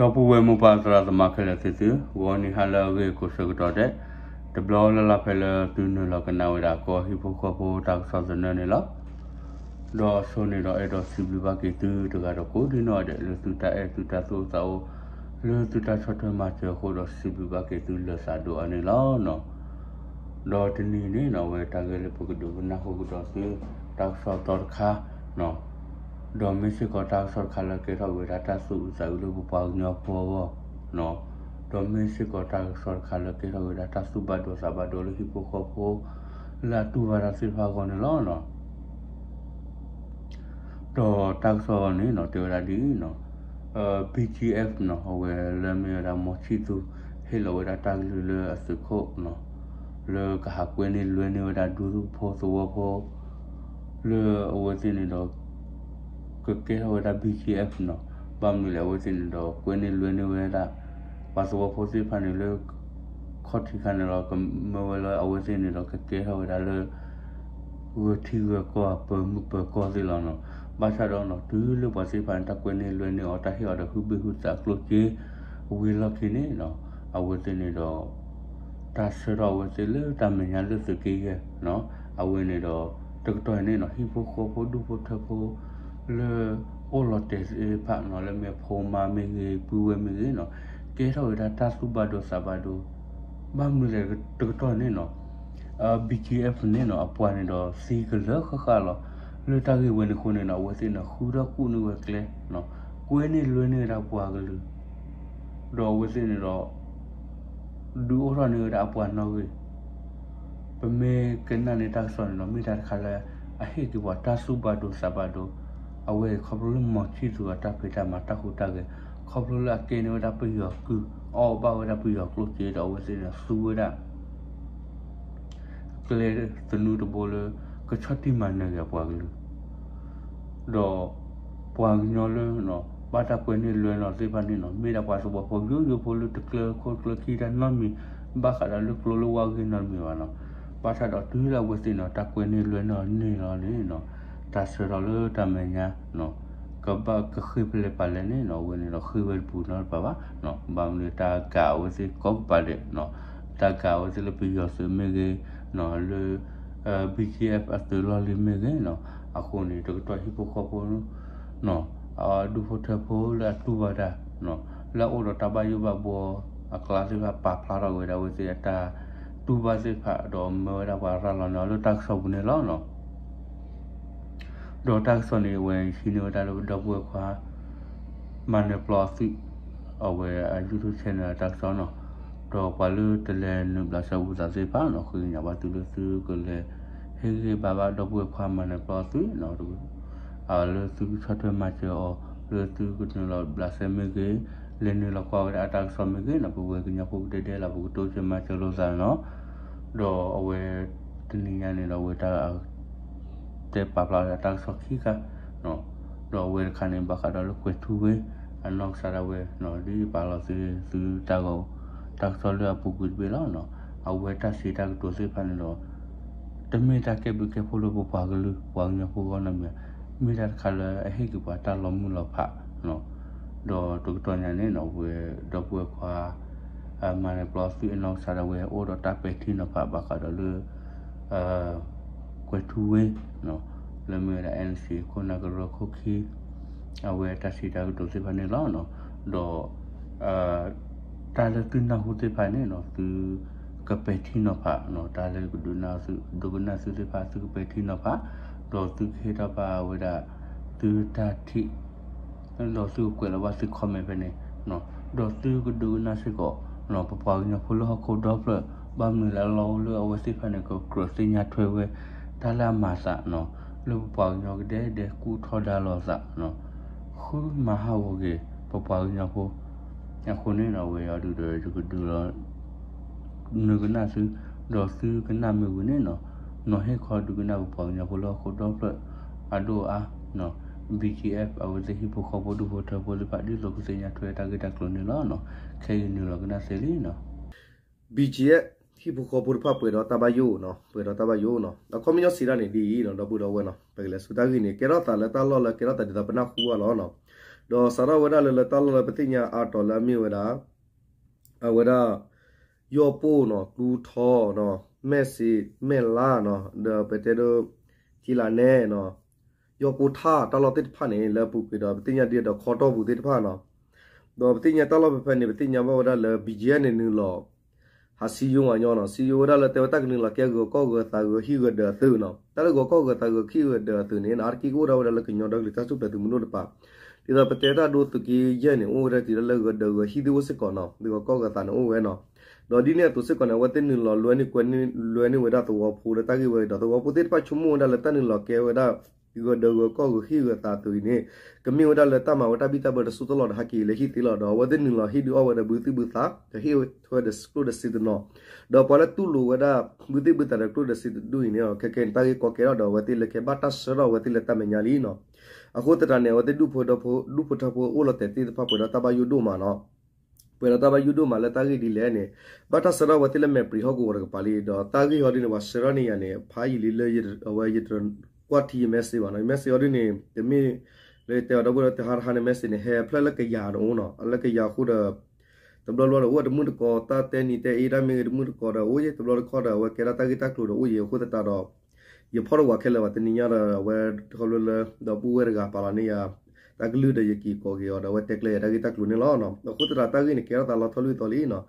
ဒီပုၢ်ဝဲၢ်မိၢ်ပၢ်သရၣ်သမါခဲလၢာ်သ့ၣ်သု, ဂီၤနံၤဟါလၢအဂ့ၤကိးဆၢကတီၢ်ဒဲး, တဘျီလၢ်လၢ်ဖဲလၢသုနုာ်လီၤကနၣ်ဝဲဒၣ်ကီၢ်ဟံၣ်ဖိဃီဖိတၢ်ကစီၣ်သနၢၣ်န့ၣ်လီၤ. ဒီးအဆိန့ၣ်ဒီးအဲၣ်ဒိးစံးဘျုးဘၣ်က့ၤသုတဂၤဒီးကိးဒံနီၢ်ဒဲး လၢသုတၢ်အဲၣ်သုတၢ်သူၣ်အိၣ်သးအိၣ် လၢသုတၢ်ဆီၣ်ထွဲမၤစၢၤအဃိဒီးစံးဘျုးဘၣ်က့ၤသုလၢာ်သးဒိၣ်အါန့ၣ်လီၤ. ဒီးတနံၤန့ၣ်နီၢ် အဝဲတၢ်ဂ့ၢ်လၢပကဒိကနၣ်ဃုာ်ကဒီးသု တၢ်ကစီၣ်သီတခါ ဒီးမ့ၢ်စ့ၢ်ကီးတၢ်ကစီၣ်တခါလၢကဲထီၣ်က့ၤဝဲဒၣ်တၢ်သူၣ်အုးသးအုးလၢပပှၤကညီဖိအဂီၢ်, ဒီးမ့ၢ်စ့ၢ်ကီးတၢ်ကစီၣ်တခါလၢကဲထီၣ်က့ၤဝဲဒၣ်တၢ်သူၣ်ဘၣ်ဒိသးဘၣ်ဒိလၢဟံၣ်ဖိဃီဖိ လၢအတူၢ်ဘၣ်တၢ်သ့ၣ်တဖၣ်အဂီၢ်န့ၣ်လီၤ. ဒီးတၢ်ကစီၣ်န့ၣ်နီၢ် တဲဝဲဒၣ်ဒ်အံၤနီၢ်, BGF နီၢ် အဝဲလၢမ့ၢ်ဝဲဒၣ်မီၤဆံၣ်သူ ဟ့ၣ်လီၤဝဲဒၣ်တၢ်ကလုၢ်လၢအသုးခိၣ်နီၢ် လၢကဟးကွဲန့ၢ်လွဲန့ၢ်ဝဲဒၣ်ဒူဖိသဝီဖိ လၢအဝဲသ့ၣ်န့ၣ်ဒီး ကကဲထီၣ်ဝဲဒၣ် BGF နီၢ်, ဘၣ်မနုၤလဲၣ် အဝဲသ့ၣ်န့ၣ်ဒီးကွဲန့ၢ်လွဲန့ၢ်ဝဲဒၣ် ပှၤသဝီဖိသ့ၣ်တဖၣ်န့ၣ်လၢ ခီၣ်ထံးခါန့ၣ်လီၤ ကမၢဝဲလၢအဝဲသ့ၣ်န့ၣ်ဒီးကကဲထီၣ်ဝဲဒၣ်လၢ ဂၢၢ်ထံဂၢၢ်ကီၢ် ပၢၤမုၢ်ပၢၤကီၢ်သ့ၣ်လီၤနီၢ်. ဘၣ်ဆၣ်ဒီးနီၢ် တုၤလၢပှၤသ့ၣ်တဖၣ်န့ၣ် တၢ်ကွဲန့ၢ်လွဲန့ၢ်အီၤ တၢ်ဟ့ၣ်အီၤဒီးဟုဘ့ၣ်ဟုသးကျိၣ်စ့ ဝံၤလီၢ်ခံန့ၣ်နီၢ် အဝဲသ့ၣ်န့ၣ်ဒီး တၢ်ဆှၢထီၣ်အဝဲသ့ၣ်လၢတၢ်မဲာ်ညါလၢသုးက့ယဲၢ်နီၢ် အဝဲန့ၣ်ဒီး တကတီၢ်အံၤန့ၣ်နီၢ် ဟံၣ်ဖိဃီဖိဒူၣ်ဖိထၢဖိ လၢအိၣ်လီၤတဲာ်သ့ၣ်တဖၣ်နီၢ် လၢမ့ၢ်ဖိမါမ့ၢ်ဂ့ၤ ပုၢ်ဝဲၢ်မ့ၢ်ဂ့ၤနီၢ် ကဲထီၣ်ဝဲဒၣ်တၢ်သူၣ်ဘၣ်ဒိသးဘၣ်ဒိ ဘၣ်မနုၤလဲၣ်တကတီၢ်န့ၣ်နီၢ် BGF န့ၣ်နီၢ် အပှၤန့ၣ်ဒီးသံကလၢာ်ဃၣ်ဃၣ်လီၤ. လၢတၢ်ဂ့ၢ်ဝဲန့ၣ်အဃိန့ၣ်နီၢ် အဝဲသ့ၣ်န့ၣ် ဃုထီၣ်ကူၣ်န့ၢ်ဝဲကျဲနီၢ် ကွဲန့ၢ်လွဲန့ၢ်ဝဲဒၣ်ပှၤကလုာ် ဒီးအဝဲသ့ၣ်န့ၣ်ဒီး ဒုးအိၣ်ထီၣ်န့ၢ်ဝဲဒၣ်အပှၤနီၣ်ဂံၢ် ပမ့ၢ်ကနၣ်န့ၢ်တၢ်ကစီၣ်န့ၣ်နီၢ် မ့ၢ်တၢ်တခါလၢ အဟ့ၣ်က့ၤပှၤတၢ်သူၣ်ဘၣ်ဒိသးဘၣ်ဒိ အဝဲအံၤခီဖျိလၢမီၤဆံၣ်သူအတၢ်ဖံးတၢ်မၤတၢ်ဟူးတၢ်ဂဲၤ ခီဖျိလၢအကဲန့ၢ်ဝဲဒၣ်ပယီၤကုၢ် အီၣ်ဘၣ်ဝဲဒၣ်ပယီၤကျိၣ်စ့ဒီးအဝဲသ့ၣ်န့ၣ်သူဝဲဒၣ် ကျဲသနူတဘိလၢ ကဆီၣ်တံၢ်မၤနၢၤက့ၤအပှၤကလုာ် ဒီးပှၤကညီလၢ ဘၣ်တၢ်ကွဲန့ၢ်လွဲန့ၢ်သ့ၣ်တဖၣ်န့ၣ်နီၢ် မ့ၢ်ဒၣ်ပှၤသဝီဖိယိယိဖိလၢတကျၢၤခိၣ်တကျၢၤခံတၢ်နီတမံၤ ဘၣ်ဃးဒီးလၢကျိလၢဝါဂ့ၤနီတမံၤဘၣ်နီၢ်. ဘၣ်ဆၣ်ဒီးတုၤလၢအဝဲသ့ၣ်န့ၣ် တၢ်ကွဲန့ၢ်လွဲန့ၢ်န့ၢ်လီၤန့ၣ်နီၢ် တၢ်ဆှၢထီၣ်လၢတၢ်မဲာ်ညါ ကဘၣ်ကဃ့ဖဲလဲၣ်ပာ်လဲၣ်န့ၣ်နီၢ် အဝဲန့ၣ်ဒီး ဃ့ဝဲတပူၤနီတပၤဘၣ်. ဘၣ်မနုၤတၢ်ကးအဝဲသ့ၣ်ကိးကပၤဒဲး တၢ်ကးအဝဲသ့ၣ်လၢပယီၤသုးမ့ၢ်ဂ့ၤ လၢ BGF အသုးလီၢ်လံၤမ့ၢ်ဂ့ၤနီၢ် အဃိန့ၣ် တကတီၢ်ဟံၣ်ဖိဃီဖိ ဒူၣ်ဖိထၢဖိလၢအတူၢ်ဘၣ်တၢ် လၢအအိၣ်ဒီးတၢ်ဘၣ်ယိၣ်ဘၣ်ဘှီအကျါသ့ၣ်တဖၣ် ပာ်ဖျါထီၣ်ဝဲဒၣ်အဝဲသ့ၣ်အတၢ်တူၢ်ဘၣ်သ့ၣ်တဖၣ် ဒီးမၢဝဲဒၣ်ပှၤရၤလီၤန့ၢ်အီၤလၢတၢ်ကစီၣ်ပူၤန့ၣ်လီၤ. ဒီးတၢ်ကစီၣ်န့ၣ် အဝဲဟံးန့ၢ်ဝဲဒၣ်လၢပဒီပုၢ်ဝဲၢ်ခွါ မၤနၢၤပျီအသွံၣ် အဝဲအ YouTube channel တၢ်ကစီၣ်နီၢ်, ဒီးပှၤလၢတလဲၤနုာ်ဘျးစဲဘူးသးသ့ၣ်တဖၣ်နီၢ် ဃ့ကညးဘၣ်သုလၢသုကလဲၤ ဟ့ၣ်ဂံၢ်ဘါဘၣ်ဒီပုၢ်ဝဲၢ်ခွါမၤနၢၤပျီအသွံၣ် လၢသုကဆီၣ်ထွဲမၤစၢၤအီၤ လၢသုကနုာ်လီၤဘျးစဲမ့ၢ်ဂ့ၤ, လဲၤနုာ်လီၤကွၢ်ဝဲဒၣ်အတၢ်ကစီၣ်မ့ၢ်ဂ့ၤနီၢ် ပဝဲကညီဖိကဒဲဒဲလီၤ ပကတိစၢၤမၤစၢၤလိာ်သးနီၢ်, ဒီးအဝဲတနံၤညါန့ၣ်ဒီးအဝဲတၢ် တဲပာ်ဖျါဝဲဒၣ်တၢ်ကစီၣ်ခံခါ, ဒီးအဝဲတခါန့ၣ် ဘၣ်ဃးဒီးလၢကွဲၤထူဝ့ အနီၢ်ကစၢ်ဒၣ်ဝဲ ဒ်ပာ်လီၤသုတၢ်ဂီၤ တၢ်ကစီၣ်လၢအပူၤကွံာ်တဘ့ၣ်လီၤ. အဝဲတၢ်စံးတၢ်ကတိၤသ့ၣ်တဖၣ်န့ၣ်ဒီး တမ့ၢ်တၢ်ကဲဘျုးကဲဖှိၣ်လၢပပှၤကလုာ် ပှၤကညီဖိဂီၢ်နီတမံၤ, မ့ၢ်တၢ်တခါလၢအဟ့ၣ်က့ၤပှၤတၢ်လီၤမုၢ်လီၤဖး ဒီးတကတီၢ်ညါန့ၣ်နီၢ် ဝဲဒီပုၢ်ဝဲၢ်ခွါ မၤနၢၤပျီအသွံၣ်အနီၢ်ကစၢ်ဒၣ်ဝဲ အိၣ်ဒီးတၢ်ပဲာ်ထံနီၤဖးဘၣ်ဃးဒီးလၢ ကွဲၤထူဝ့ လၢမ့ၢ်ဝဲဒၣ် NCA ခိၣ်နၢ်ကရၢခိၣ်ခံ အဝဲတၢ်စံးတၢ်ကတိၤသ့ၣ်တဖၣ်န့ၣ်လီၤ. ဒီး တၢ်လၢသုနၢ်ဟူသ့ၣ်တဖၣ်န့ၣ်နီၢ် သုကပဲာ်ထံနီၤဖး, တၢ်လၢကဒိကနၣ်သု ကဒိကနၣ်သုသ့ၣ်တဖၣ် သုကပဲာ်ထံနီၤဖး, ဒီးသုကဟ့ၣ်ထီၣ်ဘၣ်ဝဲဒၣ် သုတၢ်ထံၣ် ဒီးသုကကွဲးလီၤဘၣ်သု comment ဖဲန့ၣ်, ဒီးသုကဒိကနၣ်စ့ၢ်ကီး ပပှၤကညီဖိလၢဟီၣ်ခိၣ်ဒီဖျၢၣ် ဘၣ်မနုၤလၢအလီၢ်အိၣ်လၢအဝဲသ့ၣ်တဖၣ်န့ၣ် ကကြၢးသ့ၣ်ညါထွဲဝဲ တၢ်လၢအမၤသး လၢပပှၤကညီကဒဲကဒဲကူၣ်ထီၣ်ဒါလိာ်အသး ဃုမၤဟးဂီၤက့ၤ ပပှၤကညီဖိ အဃိန့ၣ်ဒီး အဝဲအံၤဒုးဒီး ယကဒုးလီၤ နုာ်ကနၣ်သု, ဒီးသုကနၣ်မ့ၢ်ဝံၤန့ၣ်နီၢ် နီၢ်ဟ့ၣ်ခီဒုးကနၣ်ပပှၤကညီဖိလၢဟီၣ်ခိၣ်ဒီဖျၢၣ် အဒိၣ်အါ, BGF အဝဲသ့ၣ်ဟံၣ်ဖိဃီဖိဒူၣ်ဖိထၢဖိသ့ၣ်တဖၣ် ဒ်သိးကသ့ၣ်ညါထွဲတၢ်ဂ့ၢ်တၢ်ကျိၤန့ၣ်လီၤ. ခဲအံၤနုာ်လီၤကနၣ်စ့လံနီၢ် BGF ဟံၣ်ဖိဃီဖိတဖၣ်ပှဲၤဒီးတၢ်ဘၣ်ယိၣ်နီၢ် ပှဲၤဒီးတၢ်ဘၣ်ယိၣ်နီၢ် အခီပညီစံးတၢ်န့ၣ်ဒ်အံၤနီၢ် ဒီပုၢ်ဒီဝဲၢ်နီၢ် ပကလဲၤဆူတၢ်ဂ့ၢ်န့ၣ် ကဲထီၣ်သးလၢတၢ်လီၢ်လၢကဲထီၣ်သးဒ်သိးပနၢ်ဟူဘၣ်လီၤနီၢ်. ဒီးစးထီၣ်ဝဲဒၣ်လၢလၢတၢ်လီၢ်လၢပသ့ၣ်ညါအါတီၤလၢအမ့ၢ်ဝဲဒၣ် အဝဲဒၣ် ယီၢ်ပိၢ်နီၤ ကျူထီနီၤ မဲၢ်စံးမဲၢ်လါနီၤ ဒီးပတဲဒိ ထံလးနဲနီၤ ယီၢ်ပိၢ်ထၣ်တၢ်လီၢ်သ့ၣ်တဖၣ်န့ၣ် လၢအပူၤကွံာ်ဒီး ပသ့ၣ်ညါဒ်ဒီးခီတီၢ်ပူၤသ့ၣ်တဖၣ်နီၤ ဒီးပသ့ၣ်ညါတၢ်လီၢ်ဖဲဖဲန့ၣ် ပသ့ၣ်ညါဘၣ်ဝဲဒၣ်လၢ ဘံၣ်ကၠံၣ်အဲၣ် န့ၣ် နုာ်လီၤ ဟးစံယိဝဲညီနီၤ စံယိဝဲဒၣ်လၢတဲဝဲတၢ်ကနုာ်လီၤကဲဂၢၤကီၢ်ဂၢၤသးဂၢၤဟံၣ်ဂၢၤဒၢးအသုးနီၤ တၢ်လၢဂၢၤကီၢ်ဂၢၤသးဂၢၤဟံၣ်ဂၢၤဒၢးအသုးန့ၣ် အါတက့ၢ်ကအိၣ်ဒၣ်ဝဲဒၣ်လၢကညီဒီကလုာ်တၢ်ထူၣ်ဖျဲးသုးမုၢ်ဒိၣ်တပၤ ဒ်သိးပတဲတၢ်ဒိသုးက့ယဲၢ်န့ၣ် အိၣ်ဝဲဒၣ်တုၤဒၣ်လၢဂၢၤဒၢးဂၢၤဟံၣ်သ့ၣ်အိၣ်စ့ၢ်ကီးနီၤ ဂၢၤကီၢ်ဂၢၤသးန့ၣ်အိၣ်ဝဲနီၤ ဒီးဒ်န့ၣ်အသိးစ့ၢ်ကီးန့ၣ် အဝဲသ့ၣ်နုာ်လီၤလွဲန့ၢ်ကွဲန့ၢ်လွဲန့ၢ်ဝဲဒၣ်သဝီဖိလၢတၢ်ဂ့ၢ်ဝဲအံၤဒီး သဝီဖိသ့ၣ်တဖၣ်ဆိကမိၣ်ဝဲဒၣ်လၢတၢ်နုာ်လီၤကဲဝဲဒၣ် ဂၢၤဒၢးဂၢၤကီၢ်ဂၢၤဟံၣ်ဂၢၤသးအသုးအံၤန့ၣ် ကမ့ၢ်ဝဲဒၣ်လၢတၢ်မၤဝဲတၢ်ဘံၣ်တၢ်ဘၢတစိၢ်တလီၢ်ဒီးဟဲက့ၤလဲၤဟံၣ်သ့လီၤဒီး အဝဲသ့ၣ်နုာ်လီၤဟ့ၣ်ဒုးအီၣ်ဝဲဒီးဘုသူၣ်ဘုသး ဒီးဟ့ၣ်ဝဲဒီးကျိၣ်ဒီးစ့တနီၤ ဒီးပှၤလၢတူၢ်လိာ်ဝဲဒၣ် ဘုသူၣ်ဘုသးဒီးကျိၣ်ဒီးစ့တဒူၣ်အံၤန့ၣ် ခဲကဲန့ၣ် တၢ်ဂ့ၢ်ကီကဲထီၣ်ဒီးအဝဲသ့ၣ်လၢကဲဘၣ်တၢ်ဆှၢထီၣ်အဝဲသ့ၣ်လၢတၢ်မဲာ်ညါလံနီၤ အဃိသတးန့ၣ် အဝဲသ့ၣ်ဒူၣ်ဖိထၢဖိ ဒူၣ်ဖိထၢဖိအိၣ်လီၤတဲာ်သ့ၣ်တဖၣ်ပှဲၤဒီးတၢ်ဘၣ်ယိၣ်ဒိၣ်မးနီၤ ပှဲၤဒီးတၢ်ဘၣ်ယိၣ်ဒိၣ်မးလၢတၢ်ဂ့ၢ်ဒ်လဲၣ်န့ၣ် ဘၣ်တၢ်ဆှၢထီၣ်ဝဲသ့ၣ်လၢမဲာ်ပြံၤဟီၣ်ကဝီၤတကပၤလံ ဒီးတၢ်ဂ့ၢ်ဟီဒ်န့ၣ် ပှၤဆှၢထီၣ်န့ၢ်ယၤန့ၣ် ဖးယံာ်လံလၢ အဝဲယတကွၢ်ထံယ message ဘၣ်နီၤ ယ message ဟီဒ်န့ၣ် တမ့ၢ်လၢယတဲအီၤဒီပုၢ်ဒီဝဲၢ်တဟါတဟါန့ၣ် message န့ၣ် ဟဲဖျၢၣ်လၢကယၤတအိၣ်နီၤ လၢကယၤအဃိဒီး တဘျီဘျီဒီးအိၣ်ဝဲတမုၢ်တကိး တၢ်တဲနံၤတဲအ့တၢ်မ့ၢ်ဂ့ၤတမုၢ်တကိးဒီးအိၣ်ယဲ တဘျီတခီဒီး အဝဲကဲထီၣ်တၢ်ဂ့ၢ်တၢ်ကျိၤဒီးအိၣ်ယဲ အဃိသတးဒီး ယဖီၣ်တဝးခဲလၢာ်ဘၣ် တနံၤညါဒီး အဝဲခီဖျိလၢ ဒီပုၢ်ဝဲၢ်တဂၤပာ်လီၤန့ၢ်ယၤ တၢ်ကလုၢ်ဒီးယက့ၤကိးက့ၤအီၤဒီး အဝဲတဲကျဲယၤတၢ်ဂ့ၢ်တၢ်ကျိၤန့ၣ်လီၤ. အဃိသတးတၢ်ဂ့ၢ်န့ၣ် ကဲထီၣ်သးလီၤထီၣ်လွံၢ်သီလံနီၤ.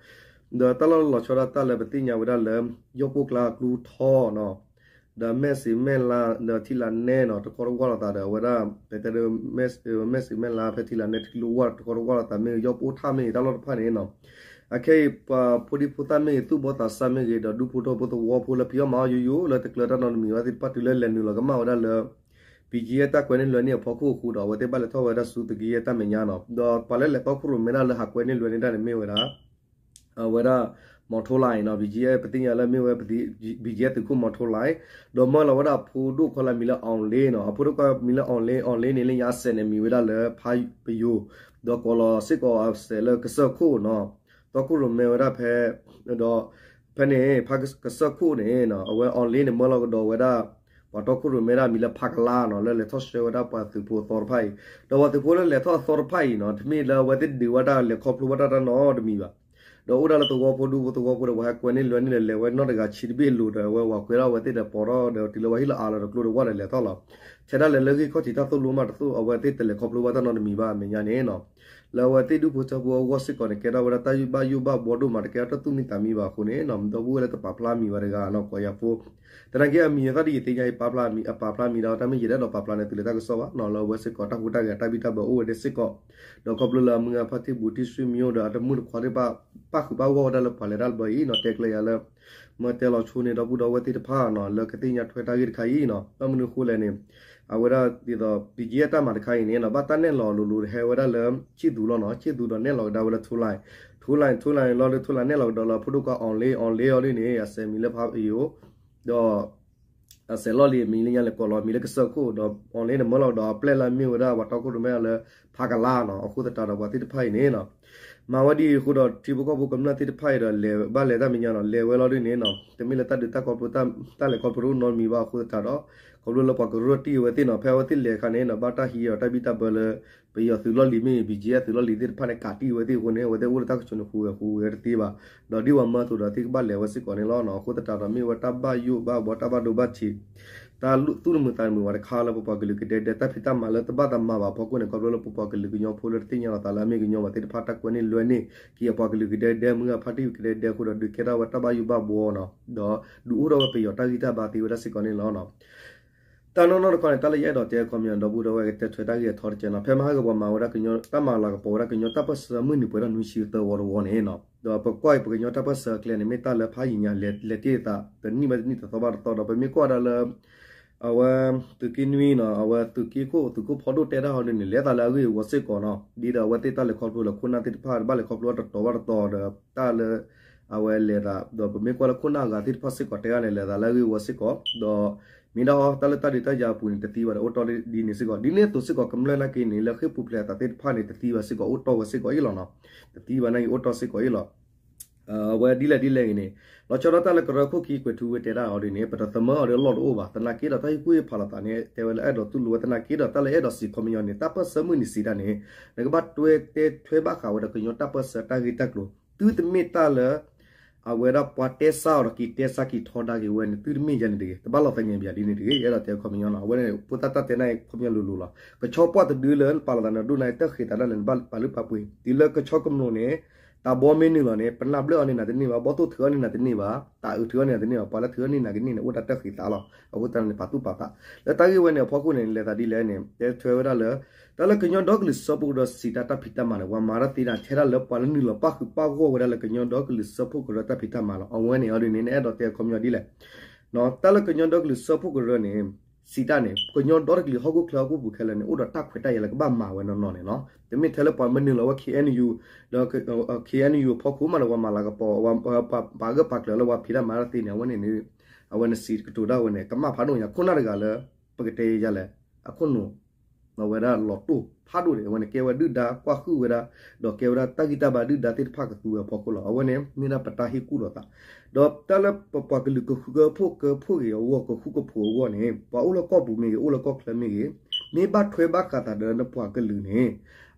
ဒီးတၢ်လီၢ်လီၤဆီဒၣ်တၢ်လၢပသ့ၣ်ညါဝဲဒၣ်လၢ ယီၢ်ပိၢ်ကျါကျူထီနီၤ ဒီးမဲၢ်စံးမဲၢ်လါ ဒီးထံလးနဲနီၤ တခီတဝၢ်လိာ်သးဒီး အဝဲဒၣ် ပတဲဒီး မဲၢ်စံးမဲၢ်လါဖဲထံလးနဲတချုးလၢဝၢ်တခီတဝၢ်လိာ်သး မ့ၢ်ယီၢ်ပိၢ်ထၣ်မ့ၢ်တၢ်လီၢ်တဖၣ်န့ၣ်နီၤ. အခဲအံၤ ပှၤဖိဒံဖိသၣ်မ့ၢ်ဂ့ၤ သူၣ်ဘီသးစၢ်မ့ၢ်ဂ့ၤ ဒီးဒူဖိထၢဖိသဝီဖိလၢဖံးအီၣ်မၤအီၣ်ယိယိလၢတကျၢၤတၢ်နီတမံၤဘၣ်သ့ၣ်တဖၣ် တုၤလၢလဲၤနုာ်လီၤကမၣ်ဝဲဒၣ်လၢ ဘံၣ်ကၠံၣ်အဲၣ် တၢ်ကွဲးန့ၢ်လွဲန့ၢ်အဖီခိၣ်အဃိဒီး အဝဲသ့ၣ်ဘၣ်လဲၤထီၣ်ဝဲဒၣ်ဆူသုးက့ယဲၢ်တၢ်မဲာ်ညါနီၤ. ဒီးပှၤလၢလဲၤတီခိၣ်ရိၣ်မဲဒၣ်လၢဟးကွဲးန့ၢ်လွဲန့ၢ်တၢ်န့ၣ်မ့ၢ်ဝဲဒၣ် အဝဲဒၣ် မီထိလါအံၤနီၤ ဘံၣ်ကၠံၣ်အဲၣ် ပသ့ၣ်ညါလၢမ့ၢ်ဝဲ ဘံၣ်ကၠံၣ်အဲၣ်သုးခိၣ်မီထိလါအံၤ ဒီးမၢလီၤဝဲဒၣ်အဖိဒိၣ်ခွါလၢအမံၤလၢ အောင်လေး နီၤ. အဖိဒိၣ်ခွါမံၤလၢ အောင်လေး အောင်လေး န့ၣ် လၢညါအစဲးန့ၣ်မံၤဝဲဒၣ်လၢဖးပယိၤ ဒီးကိးလီၤစ့ၢ်ကီးအစဲးလၢကစၢၢ်ခိၣ်နီၤ. တီခိၣ်ရိၣ်မဲဝဲဒၣ်ဖဲ ဒီး ဖဲန့ၣ် ဖးကစၢၢ်ခိၣ်န့ၣ် အဝဲ အောင်လေး န့ၣ် မၢလီၤကဒီးဝဲဒၣ် ပှၤတီခိၣ်ရိၣ်မဲဒၣ်မံၤလၢဖးကလါနီၤ လၢလဲၤထီၣ်ဆှၢဝဲဒၣ်ပှၤသုးဖိအသီတဖၣ်အံၤ ဒီးပှၤသုးဖိလၢလဲၤထီၣ်အသီတဖၣ်အံၤနီၤ တမ့ၢ်လၢအဝဲသ့ၣ်ဒုးဝဲတၢ်လဲၤခီဖျိဘၣ်တၢ်တၢ်နီတမံၤဘၣ်. ဒီးအိၣ်ဒၣ်လၢသဝီဖိဒူဖိသဝီဖိဒီး ပှၤဟဲကွဲးန့ၢ်လွဲန့ၢ်ဒီး လဲၤဝဲနီၢ်တဂၤဆံးတဘ့ၣ်အလိၤဒီး အဝဲဝၤကွဲးထီၣ်အဝဲသ့ၣ်ဒီး ပိာ်ထီၣ်ဒီးတုၤလၢပှၤဟံၣ်လီၤအးလီၤဒီးကျိဒီးဝၣ်ဒီးလဲၤထီၣ်လီၤ. ထဲဒၣ်လဲာ်လၢဂ့ၢ်ခီၣ်ထံးတၢ်သိၣ်လိမးတသိၣ် အဝဲသ့ၣ်တလဲၤခီဖျိဘၣ်တၢ်နီတမံၤဘၣ်အမဲာ်ညါန့ၣ်နီၤ. လၢအဝဲသ့ၣ်ဒူၣ်ဖိထၢဖိအဂီၢ်စ့ၢ်ကီးန့ၣ် ကဲထီၣ်ဝဲဒၣ်တၢ်ဘၣ်ယိၣ်ဘၣ်ဘှီဒိၣ်မး တကဲထီၣ်တၢ်သူၣ်မံသးမံဘၣ်အဃိန့ၣ်နီၤ ဒီပုၢ်ဝဲၢ်လၢတပာ်ဖျါမံၤဘၣ်တဂၤနီၤ ကိးယၤဖိ သနာ်က့အမံၤအသီၣ်ဒ်ယသ့ၣ်ညါအံၤ ပာ်ဖျါမံၤ အပာ်ဖျါမံၤဒီးတၢ်မ့ၢ်ယဲဒၣ်ဒီးပာ်ဖျါန့ၣ် တုၤလၢတၢ်ကစီၣ်ဘၣ်နီၤ လၢအဝဲစ့ၢ်ကီးတၢ်ဟူးတၢ်ဂဲၤတၢ်ဘံၣ်တၢ်ဘၢအိၣ်ဝဲဒၣ်စ့ၢ်ကီး ဒီးခီဖျိလၢအမုၢ်ဂၤဖါတံၢ်ဘူးတံၢ်ဆှံမံၤအိၣ်ဒီးအတမုၣ်တခွါသ့ၣ်တဖၣ် ပၣ်ဃုာ်ပၣ်ဂီၢ်ဝဲဒၣ်လၢပှၤလဲၤတၢ်တဘျီအံၤနီၤ တဲကျဲယၤလၢ မၢတဲလီၤဆိန့ၣ် ဒီပုၢ်ဒီဝဲၢ်သ့ၣ်တဖၣ်နီၤ လၢကသ့ၣ်ညါထွဲတၢ်ဂ့ၢ်တခါအံၤနီၤ ဘၣ်မနုၤအဃိလဲၣ်န့ၣ် အဝဲဒၣ်ဒ်သိး ဘံၣ်ကၠံၣ်အဲၣ် တၢ်မၤတခါအံၤန့ၣ်နီၤ ဘၣ်တၢ်နဲၣ်လီၤလိၤလိၤဟဲဝဲဒၣ်လၢ ဆံၣ်သူလီၤနီၤ ဆံၣ်သူဒီးနဲၣ်လီၤကဒါဝဲလၢ ထူလၢ် ထူလၢ် ထူလၢ်လီၤလၢ ထူလၢ်နဲၣ်လီၤကဒီးလၢအဖိဒိၣ်ခွါ အောင်လေး အောင်လေး အီၤဒ်န့ၣ် အစဲးမံၤလၢဖးပယိၤ ဒီး အစဲးလီၢ်လံၤအမံၤလၢညါလဲၤကိးလီၤမံၤလၢကစၢၢ်ခိၣ် ဒီး အောင်လေး န့ၣ် မၢလီၤကဒီးအပျဲၢ်လၢအမ့ၢ်ဝဲဒၣ်ပှၤတီခိၣ်ရိၣ်မဲလၢ ဖးကလါနီၤ အဃိသတးဒီးပှၤသ့ၣ်တဖၣ်အံၤန့ၣ်နီၤ မၤဝဲဒ်အံၤအဃိဒီး ထံဖိကီၢ်ဖိကမျၢၢ်သ့ၣ်တဖၣ်အံၤဒီး လဲၤဘၣ်လဲၤတၢ်မဲာ်ညါနီၤ လဲၤဝဲလီၤဒ်န့ၣ်နီၤ တမ့ၢ်လၢတၢ်ဒုးတၢ်ခီဖျိ တၢ်လဲၤခီဖျိတအိၣ်နီတမံၤဘၣ်အဃိသတးဒီး ခီဖျိလၢပှၤကရၢၢ်တံၢ်ဝဲသ့ၣ်နီၤ ဖဲအဝဲသ့ၣ်လဲၤအခါန့ၣ်နီၤ ဘၣ်တၢ်ဟံးအီၤတၢ်ဘံၣ်တၢ်ဘၢလၢ ပယီၤသုးလီၢ်လံၤမ့ၢ်ဂ့ၤ ဘံၣ်ကၠံၣ်အဲၣ် သုးလီၢ်လံၤသ့ၣ်တဖၣ်န့ၣ် ကးတံၢ်ဝဲသ့ၣ်အဃိန့ၣ် အဝဲသ့ၣ်အိၣ်လၢတၢ်ကဆိးန့ၣ် ဟူးဂဲၤဟူးဂဲၤတသ့ဘၣ် ဒီးဒ်ပှၤမၢအသိးဒီးသ့ၣ်ကဘၣ်လဲၤဝဲစ့ၢ်ကီးန့ၣ်လီၤ. အဃိသတးဒီးမ့ၢ်ဝဲတၢ်ဘၣ်ယိၣ်ဘၣ်ဘှီတၢ်ဘၣ်ဒိဘၣ်ထံး တၢ်သူၣ်တမုာ်သးတမုာ်ဝဲတခါလၢပပှၤကလုာ်ကဒဲကဒဲ တၢ်ဖံးတၢ်မၤလၢတဘၣ်သးမၤဘၣ်အဖီခိၣ်န့ၣ် ခီဖျိလၢပပှၤကလုာ်ကညီဖိလၢတသ့ၣ်ညါလီၤသးလၢအမ့ၢ်ကညီဘၣ်သ့ၣ်တဖၣ် တၢ်ကွဲးန့ၢ်လွဲန့ၢ်က့ၤအပှၤကလုာ်ကဒဲကဒဲ မုၢ်ဂၤဖါတံၢ်ကဒဲကဒဲအဃိဒီး ဒုးကဲထီၣ်ဝဲတၢ်ဘၣ်ယိၣ်ဘၣ်ဘှီနီၤ ဒီးဒုးအိၣ်ထီၣ်ဝဲပယီၤတၢ်ဂံၢ်တၢ်ဘါသ့ဝဲဒၣ်စ့ၢ်ကီးန့ၣ်လီၤ. တၢ်နီၢ်နီၢ်တခီန့ၣ် တၢ်လၢယအဲၣ်ဒိးတဲအခီပညီ ဒီပုၢ်ဒီဝဲၢ်ကတဲထွဲတၢ်ဂ့ၢ်အထီတကဲနီၤ ဖဲမဟါဂ့ၤပှၤမၤဝဲဒၣ်ကညီ တၢ်မၤလၤကပီၤဝဲဒၣ်ကညီတၢ်ပၢၢ်ဆၢမုၢ်နံၤပှဲၤထီၣ်နွံဆံသၢဝီတဝီန့ၣ်နီၤ ဒီးပကွၢ်အံၤပကညီတၢ်ပၢၢ်ဆၢအကျဲန့ၣ် မ့ၢ်တၢ်လၢဖးယံာ်ညါ လဲၤတ့ၢ်သး တနံၣ်ဘၣ်တနံၣ်တသီဘၣ်တသီဒီး ပမ့ၢ်ကွၢ်ဒၣ်လၢ အဝဲ သုးက့နွံနီၤ အဝဲသုးက့ခိၣ် သုးခိၣ်ဖီဒိၣ်တဲတၢ်ဟီဒ်န့ၣ် လဲၤသးလၢအဂ့ၢ်အဝီစ့ၢ်ကီးနီၤ ဒ်ဒီးအဝဲသ့ၣ်တၢ်လဲၤခီဖျိလၢခိၣ်နၢ်သ့ၣ်တဖၣ် တဘၣ်လဲၤခီဖျိတတီၤဘၣ်တတီၤဒီး တၢ်လၢ အဝဲလဲၤသး ဒီးပမ့ၢ်ကွၢ်လၢခိၣ်နၢ်အဂၤသ့ၣ်တဖၣ်စ့ၢ်ကီးတဲဂၤန့ၣ် လဲၤသးလၢအဂ့ၢ်အဝီစ့ၢ်ကီး ဒီး မ့ၢ်ဒၣ်အီၤတၢ်လၢတၢ်ဒုးတၢ်ယၤအပူၤန့ၣ် တသံဘၣ်ဒီးအိၣ်တီၢ်ဒ်န့ၣ်စ့ၢ်ကီး ဒ်န့ၣ်အသိးစ့ၢ်ကီး ကမျၢၢ်နာ်က့န့ၣ် လၢဃ့ၢ်ပူၤဖျဲးအသးသ့ၣ်တဖၣ်န့ၣ် တသံဘၣ်စ့ၢ်ကီး အိၣ်တီၢ်ဝဲစ့ၢ်ကီးအံၤလီၤနီၤ တသံဘၣ်နာ်က့အိၣ်တီၢ်စ့ၢ်ကီးအံၤလီၤ အဝဲဒ်လဲၣ်ဒ်လဲၣ်ဂ့ၤန့ၣ် လီၤဆီဒၣ်တၢ်လၢကရၢခိၣ်ခံကွဲၤထူဝ့တဲဒၣ်အီၤဒ်န့ၣ် ပတသမၢအီၤဒီးလီၢ်တအိၣ်ဘၣ်. သနာ်က့ဒီးတၢ်ဟ့ၣ်ကူၣ်ဟ့ၣ်ဖးလိာ်သးန့ၣ် တဲဝဲလၢအဲၣ်ဒိးတူၢ်လိာ်ဝဲ သနာ်က့ဒီးတၢ်လၢအဲၣ်ဒိးစံးခီပညီန့ၣ် တၢ်ပၢၢ်ဆၢမုၢ်နံၤစံးတၢ်န့ၣ် နကဘၣ်တွဲတဲထွဲဘၣ်ဃးဝဲဒီးကညီတၢ်ပၢၢ်ဆၢတၢ်ဂ့ၢ်တၢ်ကျိၤ သုတမ့ၢ်တၢ်လၢ အဝဲဒၣ်ပှၤတဲဆါအီၤဒီးက့ၤတဲဆါက့ၤထီဒါက့ၤဝဲန့ၣ် သုတမ့ၢ်ယဲန့ၣ်တဂ့ၤ. တဘၣ်လီၤသးညါဘၣ်ဒ်န့ၣ်တဂ့ၤ. အဲၣ်ဒိးတဲခီပညီနီၤ အဝဲန့ၣ် ဖိသၣ်တၢ်တဲန့ၣ်ခီပညီလိၤလိၤလီၤ. ကဆီပှၢ်တဒုလၢနပာ်လီၤသးန့ၣ် ဒိၣ်နၤတၢ်ဃ့သးဒၣ်လဲာ် နဘၣ်ပာ်လုၢ်ပာ်ပှ့ၤ တုၤလၢကဆီကမျိးန့ၣ် တၢ်ဘီမ့ၢ်နုာ်လီၤန့ၣ် ပနၢ်ဘျၢၣ်အီၤန့ၢ်နၤတန့ၢ်ဘၣ်, ဘီၣ်သိၣ်ထုးအီၤန့ၢ်နၤတန့ၢ်ဘၣ်, တၢ်အုးထုးအီၤန့ၢ်နၤတန့ၢ်ဘၣ်, ပှၤလၢထုးအီၤန့ၢ်နၤကန့ၢ်န့ၣ် အိၣ်ဒၣ်တၢ်ဃ့သးလီၤ. အဃိသတးန့ၣ် ပာ်သူၣ်ပာ်သး လၢတၢ်ဂ့ၢ်ဝဲန့ၣ်အဖီခိၣ်န့ၣ် လဲၤသးဒ်လဲၣ်န့ၣ် တဲထွဲဝဲဒၣ်လၢ တၢ်လၢကညီဒီကလုာ်စၢဖှိၣ်ကရၢစံးတၢ်တၢ်ဖံးတၢ်မၤန့ၣ် ပှၤမၤတၢ်သ့န့ၣ် ထဲဒၣ်လၢပှၤလၢနုာ်လီၤပၣ်ဃုာ်ပၣ်ဂီၢ်ဝဲဒၣ်လၢကညီဒီကလုာ်စၢဖှိၣ်ကရၢတၢ်ဖံးတၢ်မၤလီၤ. အဝဲန့ၣ်အီၤဒ်န့ၣ် နအဲၣ်ဒိးတဲခီပညီဒ်လဲၣ် တၢ်လၢကညီဒီကလုာ်စၢဖှိၣ်ကရၢန့ၣ် စံးတၢ်န့ၣ် ကညီဒီတကလုာ်ဟီၣ်ခိၣ်ချၢဟီၣ်ခိၣ်ပူၤခဲလၢာ်န့ၣ် အိၣ်ဒီးတၢ်ခွဲးတၢ်ယာ်လၢကဘၣ်မၤဝဲနီၢ်နီၢ်န့ၣ်လီၤ. တမ့ၢ်ထဲလၢပှၤမ့ၢ်နုာ်လီၤဝဲ K N U ဒီး K N U အဖီခိၣ်မးဒီး ပှၤမၤလၤကပီၤ ပှၤဂၢၢ်ပာ်ကျၢၤလၢပှၤဖံးတၢ်မၤတၢ်သ့န့ၣ် အဝဲန့ၣ်န့ၣ် အဝဲန့ၣ်စံးကတိၤတၢ်ဝဲန့ၣ် ကမၣ်ဖးဒိၣ်ညါ ခိၣ်နၢ်တဂၤလၢ ပကတဲယၤလဲၣ် အခိၣ်နူာ် အဝဲဒၣ်လီၤတိၢ်ဖးဒိၣ်န့ၣ် အဝဲန့ၣ်ကဲဝဲဒုၣ်ဒါကွၢ်ဃုာ်ဝဲဒၣ် ဒီးကဲဝဲဒၣ်တၢ်ဂံၢ်တၢ်ဘါဒုၣ်ဒါသ့ၣ်တဖၣ်ကသူဝဲအဖီခိၣ်လီၤ. အဝဲန့ၣ်မ့ၢ်ဒၣ်ပတၢ်ဟ့ၣ်ကူၣ်လိာ်သး ဒီးတၢ်လၢပပှၤကလုာ်ကဃုကဖိၣ်ကဖိၣ်ဂ့ၤအဂီၢ် ကဃုကဖိးအဂီၢ်န့ၣ် ပှၤအိၣ်လၢကီၢ်ပူၤမ့ၢ်ဂ့ၤ အိၣ်လၢကီၢ်ချၢမ့ၢ်ဂ့ၤ မ့ၢ်ဘၣ်ထွဲဘၣ်ဃးသးဒီးနပှၤကလုာ်န့ၣ်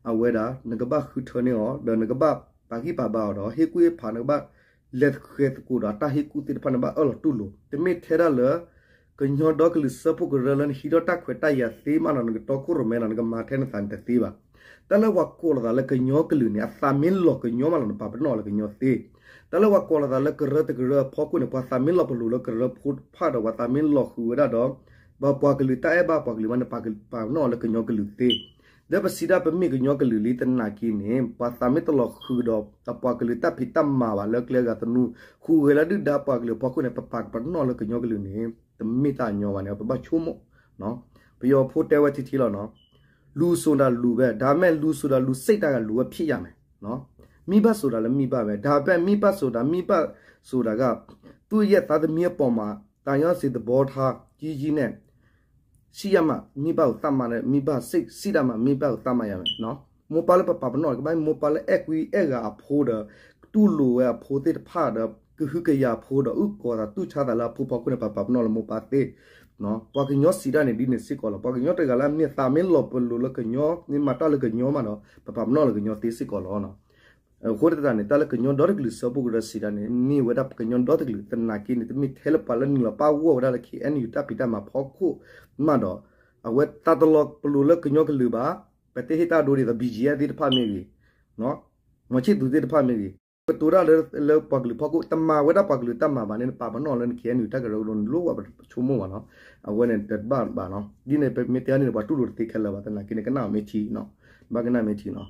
အဝဲဒၣ်နကဘၣ်ဃုထၢန့ၢ်အီၤ ဒီးနကဘၣ်ပာ်ဂံၢ်ပာ်ဘါအီၤဒီး ဟ့ၣ်ကူၣ်ဟ့ၣ်ဖးနကဘၣ် လဲၤဃဲၤသကိးဒီးတၢ်ဟ့ၣ်ကူၣ်သ့ၣ်တဖၣ်န့ၣ် ဘၣ်အၢၣ်လီၤတူၢ်လိာ် တမ့ၢ်ထဲဒၣ်လၢ ကညီဒီကလုာ်စၢဖှိၣ်ကရၢလၢနဟံးထီၣ်တၢ်ခွဲးတၢ်ယာ်သ့မးနီၤ နကတီခိၣ်ရိၣ်မဲနီၤ နကမၤထဲနသးန့ၣ်တသ့ဘၣ်. တၢ်လၢပှၤကိးလိာ်သးလၢကညီကလုာ်န့ၣ် အသးမ့ၢ်လီၤကညီမးနီၤ နပာ်ပနီၣ်လၢကညီသ့. တၢ်လၢပှၤကိးလိာ်သးလၢကရၢတကရၢအဖီခိၣ်န့ၣ် ပှၤသးမ့ၢ်လီၤပလိာ်လၢကရၢဖိတဖၣ်ဒီး ပှၤသးမ့ၢ်လီၤဃုာ်ဝဲဒၣ်ဒီး ပပှၤကလုာ်တၢ်အဲၣ်ဘၣ်ပှၤကလုာ်မးန့ၣ် ပာ်ပနီၣ်လၢကညီကလုာ်သ့ ဒီးပစံးဒၣ်ပမ့ၢ်ကညီကလုာ်လံသနာ်က့န့ၣ် ပှၤသးမ့ၢ်တလီၤဃုာ်ဒီးအပှၤကလုာ်တၢ်ဖံးတၢ်မၤဘၣ်လၢကျဲအဂၤသနူ ဃုာ်ဂဲၤလၢဒုၣ်ဒါပှၤကလုာ်အဖီခိၣ်န့ၣ် ပပာ်ပနီၣ်လၢကညီကလုာ်န့ၣ် တမ့ၢ်တၢ်ညီဘၣ်န့ၣ် ပဘၣ်ဆိကမိၣ် ပယီၤဖိတဲဝဲထံထံလီၤနီၤ လူဆိုတာလူပဲ ဒါပေမဲ့ လူဆိုတာ လူစိတ်ဓာတ်က လူပဲဖြစ်ရမယ် မိဘဆိုတာလည်း မိဘပဲ ဒါပေမဲ့ မိဘဆိုတာ မိဘဆိုတာက သူ့ရဲ့သားသမီးအပေါ်မှာ သံသယသဘောထားကြီးကြီးနဲ့ ရှိရမှာ မိဘကိုသတ်မှတ်တဲ့ မိဘစိတ်ရှိတတ်မှ မိဘကိုသတ်မှတ်ရမယ် မိၢ်ပၢ်လၢပပာ်ပနီၣ် ကဘၣ်မိၢ်ပၢ်လၢအဲၣ်ကွံအဲၣ်ဂၤအဖိဒီး တူၢ်လိာ်ဝဲအဖိသ့ၣ်တဖၣ်ဒီး ကဟုကယာ်အဖိဒီး အုၣ်ကီၤသးတူၢ်ဆါသးလၢအဖိဖီခိၣ်န့ၣ် ပပာ်ပနီၣ်လၢမိၢ်ပၢ်သ့ ပှၤကညီစံးတၢ်န့ၣ် ဒ်န့ၣ်စ့ၢ်ကီးလီၤ. ပှၤကညီတဂၤလၢအမ့ၢ်သးမ့ၢ်လီၤပလိာ်လၢကညီ မ့ၢ်မၤတၢ်လၢကညီမးဒီး ပပာ်ပနီၣ်လၢကညီသ့စ့ၢ်ကီးလီၤ. အဃိသတးန့ၣ် တၢ်လၢကညီဒီတကလုာ်စၢဖှိၣ်ကရၢစံးတၢ်န့ၣ် မ့ၢ်ဝဲဒၣ်ပကညီဒီတကလုာ် သနာ်က့န့ၣ် တမ့ၢ်ထဲလၢပှၤလၢနုာ်လီၤပၣ်ဂီၢ်ဝဲဒၣ်လၢ K N U တၢ်ဖံးတၢ်မၤဖီခိၣ်မးဒီး အဝဲသးတလီၤပလိာ်လၢကညီကလုာ်ဘၣ် ပတဲဟ့ၣ်တၢ်ဒိဒ်သိး B G F သ့ၣ်တဖၣ်မ့ၢ်ဂ့ၤ မီၤဆံၣ်သူးသ့ၣ်တဖၣ်မ့ၢ်ဂ့ၤ ကတိၤတၢ်လၢပှၤကလုာ်ဖီခိၣ် တမၤဝဲဒၣ်ပှၤကလုာ်တၢ်မၤဘၣ်န့ၣ် နပာ်ပနီၣ်လၢန K N U တၢ်ကရၢကရိန့ၣ် လိၣ်ဝဲပဆိကမိၣ်ဘၣ်နီၤ အဝဲန့ၣ်တဘၣ်ဘၣ်နီၤ ဒ်န့ၣ် ပမ့ၢ်တဲန့ၣ် ပှၤတူၢ်လိာ်တသ့ခဲလၢာ်ဘၣ် သနာ်က့န့ၣ် ကနၣ်အီၤမ့ၢ်ထံ ဘၣ်ကနၣ်မ့ၢ်ထံနီၤ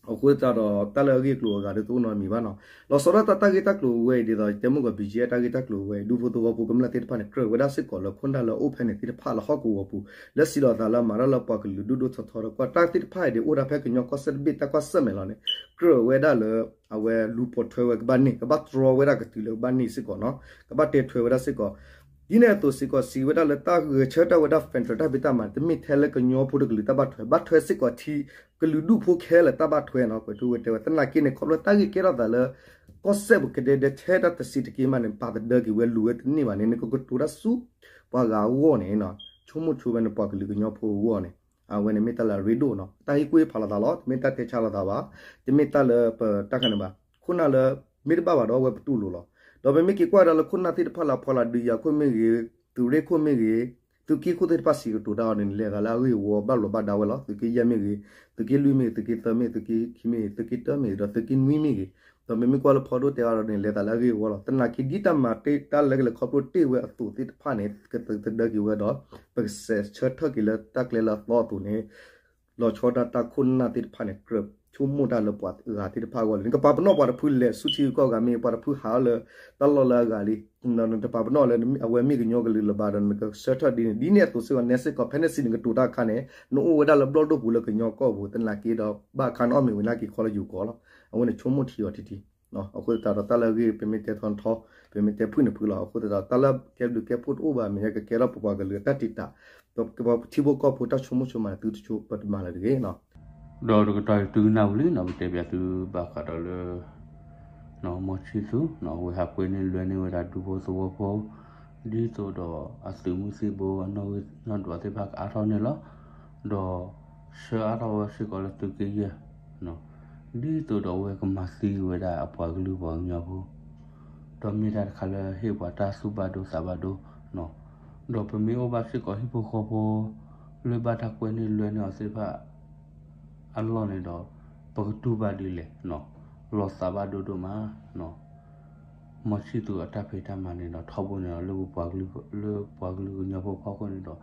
အဃိသတးဒီး တၢ်လၢအဂ့ၢ်အကျိၤအဂၤဒီး တအိၣ်နီတမံၤဘၣ်နီၤ လီၤဆီဒၣ်တၢ်တၢ်ဂ့ၢ်တၢ်ကျိၤဝဲအံၤဒ်သိး တဲမိၢ်ကီး B G F တၢ်ဂ့ၢ်တၢ်ကျိၤဝဲအံၤ ဒူဖိသဝီဖိကမျၢၢ်သ့ၣ်တဖၣ်န့ၣ် ကြၢးဝဲဒၣ်စ့ၢ်ကီးလၢခိၣ်နၢ်လၢအအိၣ်ဖဲန့ၣ်သ့ၣ်တဖၣ်လၢဟီၣ်ကဝီၤပူၤ လၢစံးလီၤသးလၢအမၤတၢ်လၢပှၤကလုာ်ဒိၣ်ဒိၣ်ထီထီဒီး ကွၢ်တၢ်သ့ၣ်တဖၣ်အံၤဒ်အိၣ်ဒၣ်ဖဲကညီကီၢ်စဲၣ်တဘ့ၣ်တၢ်ကွၢ်ဆၢၣ်မဲာ်လီၤန့ၣ် ကြၢးဝဲဒၣ်လၢအဝဲလူၤပိာ်ထွဲဝဲကဘၣ်န့ၢ် ကဘၣ်တြီဝဲဒၣ်ကတုၤလၢကဘၣ်န့ၢ်စ့ၢ်ကီးနီၤ ကဘၣ်တဲထွဲဝဲဒၣ်စ့ၢ်ကီး ဒ်န့ၣ်အသိးစ့ၢ်ကီး စံးဝဲဒၣ်လၢတၢ်ဂဲၤဆၢထၢၣ်ဝဲဒၣ် federal တၢ်ဖံးတၢ်မၤ တမ့ၢ်ထဲလၢကညီဖိတကလုာ်တၢ်ဘၣ်ထွဲ ဘၣ်ထွဲစ့ၢ်ကီးထံ ကလုာ်ဒူၣ်ဖိခဲလၢာ်တၢ်ဘၣ်ထွဲနီၤ ကွဲးထူဝဲတဲဝဲ သနာ်က့န့ၣ် ခီဖျိတၢ်ဂ့ၢ်ကဲထီၣ်သးလၢ ကီၢ်စဲၣ်ပူၤကဒဲဒဲထဲတၢ်တဆံးတက့ၢ်မးန့ၣ် ပာ်သဒၢက့ၤဝဲလူၤဝဲတန့ၢ်ဘၣ်န့ၣ် နကကတိၤတၢ်ဆူ ပှၤဂၤအဂီၢ်န့ၣ် ဆိကမိၣ်ဆိဝဲန့ၣ် ပှၤကလုာ်ကညီဖိအဂီၢ်န့ၣ် အဝဲန့ၣ်မ့ၢ်တၢ်လၢအရ့ဒိၣ်နီၤ တၢ်ဟ့ၣ်ကူၣ်ဟ့ၣ်ဖးလိာ်သးလီၤ တမ့ၢ်တၢ်တဲဆါလိာ်သးဘၣ် တမ့ၢ်တၢ်လၢပတၢ်ခါန့ၣ်ဘၣ် ခိၣ်နၢ်လၢ မ့ၢ်တဘၣ်ဘၣ်ဒီးအဝဲပတူၢ်လိာ်လီၤ ဒီးပမ့ၢ်က့ၤကွၢ်ဒၣ်လၢခိၣ်နၢ်သ့ၣ်တဖၣ်လၢအဖီလာ်ဒုးယၤခိၣ်မ့ၢ်ဂ့ၤ သုးရ့ၣ်ခိၣ်မ့ၢ်ဂ့ၤ သုးက့ခိၣ်သ့ၣ်တဖၣ်စံးကတိၤတၢ်အီၤန့ၣ် လဲၤသးလၢအဂ့ၢ်အဝီဘၣ်လီၤဘၣ်ဒါဝဲလီၤ သုးက့ယဲၢ်မ့ၢ်ဂ့ၤ သုးက့လွံၢ်မ့ၢ်ဂ့ၤ သုးက့သၢမ့ၢ်ဂ့ၤ သုးက့ခံမ့ၢ်ဂ့ၤ သုးက့တၢမ့ၢ်ဂ့ၤ ဒီးသုးက့နွံမ့ၢ်ဂ့ၤ ဒီးပမ့ၢ်ကွၢ်လၢဖီဒိၣ်တဲအီၤန့ၣ် လဲၤသးလၢအဂ့ၢ်အဝီလီၤ သနာ်က့ဒ်တၢ်မၤတ့ၢ်တၢ်လၢကလဲၤခီဖျိတ့ၢ်ဝဲအသိးသ့ၣ်တဖၣ်န့ၣ် ကသဒၢက့ၤဝဲဒီး ပကစးဆၢထၢၣ်က့ၤလၢတၢ်ကျဲလၢအသီအသိးန့ၣ် လီၤဆီဒၣ်တၢ်ခိၣ်နၢ်သ့ၣ်တဖၣ်န့ၣ် ကြၢးဆိကမိၣ်တၢ်လၢပှၤဂၤသ့ၣ်တဖၣ်အဂီၢ်လီၤ နကပာ်ပနီၣ်ပှၤတဖုလဲၤဆူထံဂုၤကီၢ်ဂၤမ့ၢ် ပှၤတဖုဟးအီၤလၢ တၢ်လီၢ်လၢအဂၤလံ နတပာ်ပနီၣ်လၢအဝဲမ့ၢ်ကညီကလုာ်လၢၤဘၣ်ဒီး နကဆၢထၢၣ်ဒ်န့ၣ် ဒ်န့ၣ်အသိးစ့ၢ်ကီး နဲစ့ၢ်ကီး ဖဲန့ၣ်စံးနကတိၤတၢ်အခါန့ၣ် နအိၣ်ဝဲဒၣ်လၢဘျီၣ်ဒိၣ်ပူၤလၢကညီကီၢ်ပူၤ သနာ်က့ဒီး ဘၣ်အခါနအီၣ်မ့ၤဝံၤနက့ၤခီလၢယိၤကီၢ်လီၤ အဝဲန့ၣ်ဆိကမိၣ်ထံအီၤထံထံ အဃိသတးဒီးတၢ်လၢအဂ့ၢ် ပမ့ၢ်တဲထီထီ ပမ့ၢ်တဲဖုၣ်န့ၣ်ဖုၣ်လီၤ အဃိသတးဒီး တၢ်လၢကဲဘျုးကဲဖှိၣ်တအိၣ်ဘၣ် မ့ၢ်ကကဲထီၣ်ပပှၤကလုာ်အတၢ်တံာ်တာ် ဒီးပထံဖိကီၢ်ဖိတၢ်ဆိကမိၣ်ဆိကမးန့ၣ် သုတဆိပတမၤလၢၤတဂ့ၤနီၤ ဒီးတကတီၢ်အံၤသုကနၣ်ဝံၤလံနီၤ ပတဲပၠးသုဘၣ်ဃးဒီးလၢ မီၤဆံသူး အဝဲဟးကွဲန့ၢ်လွဲန့ၢ်ဝဲဒၣ်ဒူဖိသဝီဖိ ဒ်သိးဒီးအသုးမုၢ်သံၣ်ဘိအနီၣ်ဂံၢ်နီၣ်ဒွးသ့ၣ်တဖၣ်ကအါထီၣ်န့ၣ်လီၤ. ဒီးဆှၢအါထီၣ်ဝဲစ့ၢ်ကီးလၢသုးက့ယဲၢ် ဒ်သိးဒီးအဝဲကမၤသံဝဲဒၣ်အပှၤကလုာ်ပှၤကညီဖိ ဒီးမ့ၢ်တၢ်တခါလၢဟ့ၣ်ပှၤတၢ်သူၣ်ဘၣ်ဒိသးဘၣ်ဒိ ဒီးပမ့ၢ်အိၣ်ဘၣ်စ့ၢ်ကီးဟံၣ်ဖိဃီဖိ လၢဘၣ်တၢ်ကွဲန့ၢ်လွဲန့ၢ်အီၤသ့ၣ်တဖၣ် အလီၢ်န့ၣ်ဒီး ပကတူၢ်ဘၣ်ဒ်လဲၣ် လီၤသးဘၣ်ဒိဒိၣ်မး မီၤဆံသူးအတၢ်ဖံးတၢ်မၤန့ၣ်ဒီး ထီဘိန့ၣ်ဒီး လၢပပှၤကလုာ် လၢပှၤကလုာ်ကညီဖိဖီခိၣ်န့ၣ်ဒီး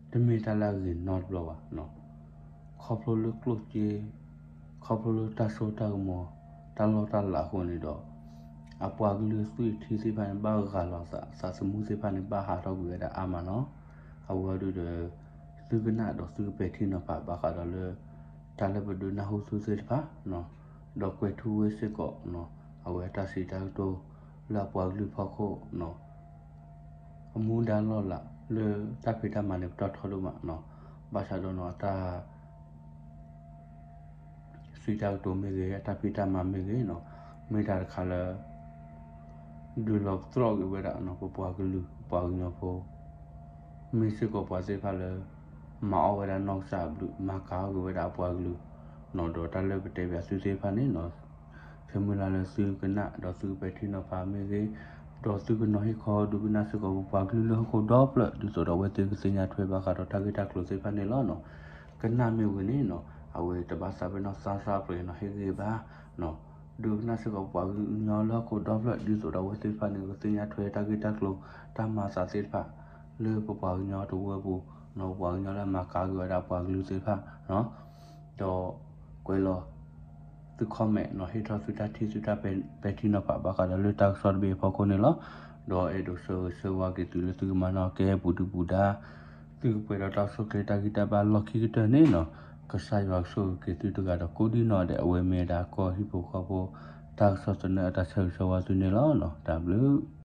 တမ့ၢ်တၢ်လၢအဂ့ၤနီတဘျီဘၣ်. ခီဖျိလၢကျိၣ်စ့ ခီဖျိလၢတၢ်စိတၢ်ကမီၤ တၢ်လီၢ်တၢ်လၤအဃိန့ၣ်ဒီး အပှၤကလုာ်သွံၣ်ထံသ့ၣ်တဖၣ်န့ၣ် ဘၣ်ဂၤလီၤသး သးသမူသ့ၣ်တဖၣ်န့ၣ် ဘၣ်ဟးထီၣ်ကွံာ်ဝဲဒၣ်အါမးနီၤ. အဝဲဒၣ်ဒီး သုကနၣ်ဒီးသုကပဲာ်ထံနီၤဖးဘၣ်ဃးဒီးလၢ တၢ်လၢပဒုးနၢ်ဟူသုသ့ၣ်တဖၣ် ဒီးကွဲးထူဝဲစ့ၢ်ကီး အဝဲတၢ်စံးတၢ်ကတိၤ လၢအပှၤကလုာ်ဖီခိၣ် အမူဒါလီၢ်လၤ လၢတၢ်ဖံးတၢ်မၤန့ၣ် ပတီၢ်ထီဒိၣ်မးနီၤ. ဘၣ်ဆၣ်ဒီးနီၤ အတၢ် စံးတၢ်ကတိၤမ့ၢ်ဂ့ၤ အတၢ်ဖံးတၢ်မၤမ့ၢ်ဂ့ၤနီၤ မ့ၢ်တၢ်တခါလၢ ဒုးလီၤသြီၣ်က့ၤဝဲဒၣ် ပပှၤကလုာ် ပပှၤကညီဖိ မ့ၢ်စ့ၢ်ကီးပှၤသ့ၣ်တဖၣ်လၢ မၤအီၣ်ဝဲဒၣ်နီၢ်ကစၢ်အဘျုး မၤကၤအီၣ်က့ၤဝဲဒၣ်အပှၤကလုာ်နီၤ. ဒီးတၢ်လၢပတဲဘၣ်သုသ့ၣ်တဖၣ်န့ၣ်နီၤ ဆၢမုၢ်လၢ်လၢသုကနၣ် ဒီးသုကပဲာ်ထံနီၤဖးမ့ၢ်ဂ့ၤ, ဒီးသုကနီၤဟ့ၣ်ခီဒုးကနၣ်စ့ၢ်ကီးပပှၤကလုာ်လၢဟီၣ်ခိၣ်ဒီဖျၢၣ် ဒ်သိးဒီးအဝဲသ့ၣ်ကသ့ၣ်ညါထွဲဘၣ်ဃးဒီးတၢ်ဂ့ၢ်တၢ်ကျိၤသ့ၣ်တဖၣ်န့ၣ်လီၤ. ကနၣ်မ့ၢ်ဝံၤန့ၣ်နီၤ အဝဲတဘၣ်သးပ့ၤနီၣ်သးစၢ်ပှဲၤနီၤ ဟ့ၣ်ဂံၢ်ဘါ ဒုးကနၣ်စ့ၢ်ကီးပပှၤကလုာ်ကညီလၢဟီၣ်ခိၣ်ဒီဖျၢၣ် ဒ်သိးဒီးအဝဲသ့ၣ်တဖၣ်န့ၣ် ကသ့ၣ်ညါထွဲတၢ်ဂ့ၢ်တၢ်ကျိၤ တၢ်မၤသးသ့ၣ်တဖၣ် လၢပပှၤကညီတဝၢပူၤနီၤ ပပှၤကညီလၢအမၤကၤက့ၤဝဲဒၣ်ပှၤကလုာ်သ့ၣ်တဖၣ် ဒီးကွဲးလီၤ သု comment နီၤ ဟ့ၣ်ထီၣ်သုတၢ်ထံၣ်သုတၢ်ပဲာ်ထံနီၤဖးဘၣ်ဃးဒီးလၢတၢ်ကစီၣ်တဘ့ၣ်အဖီခိၣ်န့ၣ်လီၤ. ဒီးအဲၣ်ဒိးဆၢဂ့ၤဆၢဝါက့ၤသုလၢသုကမၤနၢၤကဲပူၤဒုၣ်ပူၤဒါ သုကပှဲၤဒီးတၢ်အိၣ်ဆူၣ်အိၣ်ချ့တၢ်ဂံၢ်တၢ်ဘါလီၢ်ခံကတၢၢ်န့ၣ်နီၤ ကစၢ်ယွၤကဆိၣ်ဂ့ၤက့ၤသုတဂၤဒီးကိးဒံနီၢ်ဒဲး အဝဲမ့ၢ်ဝဲဒၣ်ကီၢ်ဟံၣ်ဖိဃီဖိ တၢ်ကစီၣ်သနၢၣ်အတၢ်ဆၢဂ့ၤဆၢဝါသုန့ၣ်လီၤ. တၢ်ဘျုး